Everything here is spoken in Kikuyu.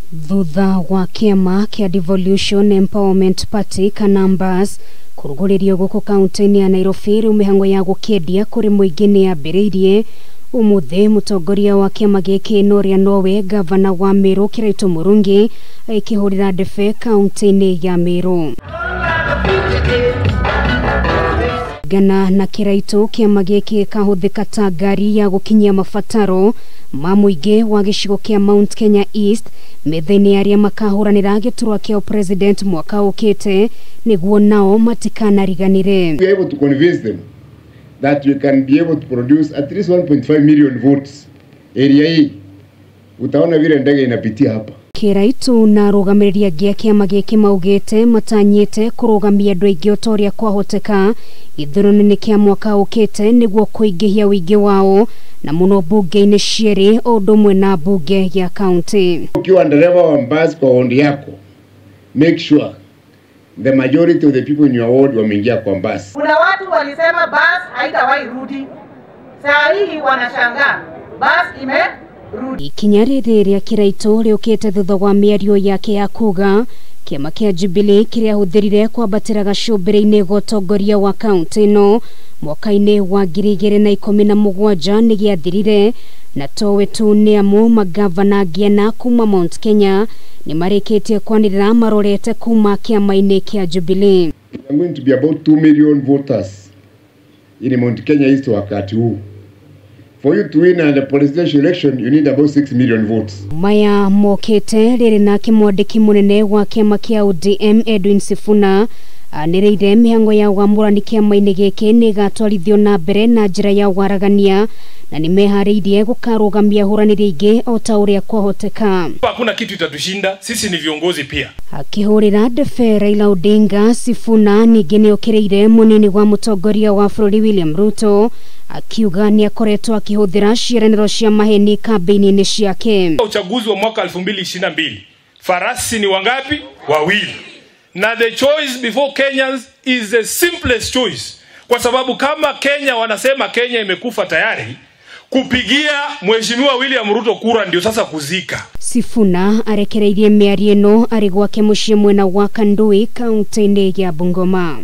Thutha wa kĩama kĩa Devolution Empowerment Party kana MBAS kũrugũrĩrio gũkũ kaunti-inĩ ya Nairobi, rĩu mĩhang'o ya gũkĩendia kũrĩ mũingĩ nĩ yambĩrĩirie. Ũmũthĩ mũtongoria wa kĩama gĩkĩ na ũrĩa nowe gavana wa Meru Kiraitu Murungi agĩkĩhũrĩra ndebe kaunti-inĩ ya Meru. Gana na Kiraitu, kĩama gĩkĩ gĩkahũthĩka ta ngari ya gũkinyia mabataro ma mũingĩ wa gĩcigo kĩa Mount Kenya East metha-inĩ ya arĩa makahũranĩra gĩturwa kĩa president mwaka ũkĩte nĩguo nao matikanariganĩre. We are able to convince them that we can be able to produce at least 1.5 million votes area hii. Utaona vile ndege inapitia hapa. Kiraitu na arũgamĩrĩri angĩ a kĩama gĩkĩ maugĩte matanyĩte kũrũgamia andũ aingĩ o ta ũrĩa kwahoteka gĩthurano-inĩ kĩa mwaka ũkĩte nĩguo kũingĩhia ũingĩ wao na mũno mbunge-inĩ cierĩ o ũndũ ũmwe na mbunge ya kaunti. Ukiwa ndereva wa basi kwa ward yako, make sure the majority of the people in your ward wameingia kwa basi. Kuna watu walisema basi haitawahi rudi. Saa hii wanashangaa basi imerudi. Ikinya rĩrĩ rĩa Kiraitu rĩũkĩte thutha wa mĩario yake ya kuga kĩama kĩa Jubilee kĩrĩa ahũthĩrire kwambatĩra gacũmbĩrĩ-inĩ ga ũtongoria wa kaunti ĩno mwaka-inĩ wa 2017 nĩ gĩathirire, na towe tu nĩ amu magavana angĩ ana kuma Mount Kenya nĩ marĩkĩtie kwanĩrĩra marorete kuma kĩama-inĩ kĩa Jubilee. There are going to be about 2 million voters in Mount Kenya East wakati huu. For you to win the presidential election, you need about 6 million votes. Maya mokĩte rĩrĩ nake mwandĩki mũnene wa kĩama kĩa ODM Edwin Sifuna anĩrĩire mĩhang'o ya wamũrani kĩama-inĩ gĩkĩ nĩ ĩgatwarithio na mbere na njĩra ya waragania na nĩ meharĩirie gũkarũgamia ahũranĩri aingĩ o ta ũrĩa kwahoteka. Hakuna kitu itatushinda, sisi ni viongozi pia. Akĩhũrĩra ndebe Raila Odinga, Sifuna ningĩ nĩ okĩrĩire mũnini wa mũtongoria wa bũrũri William Ruto akiuga nĩ akoretwo akĩhũthĩra ciĩranĩro cia maheni kambĩini-inĩ ciake. Uchaguzi wa mwaka 2022, farasi ni wangapi? Wawili. Na the choice before Kenyans is the simplest choice. Kwa sababu kama Kenya wanasema Kenya imekufa tayari, kupigia Mheshimiwa William Ruto kura ndio sasa kuzika. Sifuna arekereirie mĩario ĩno arĩ gwake mũciĩ mwena wa Kandui kaunti-inĩ ya Bungoma.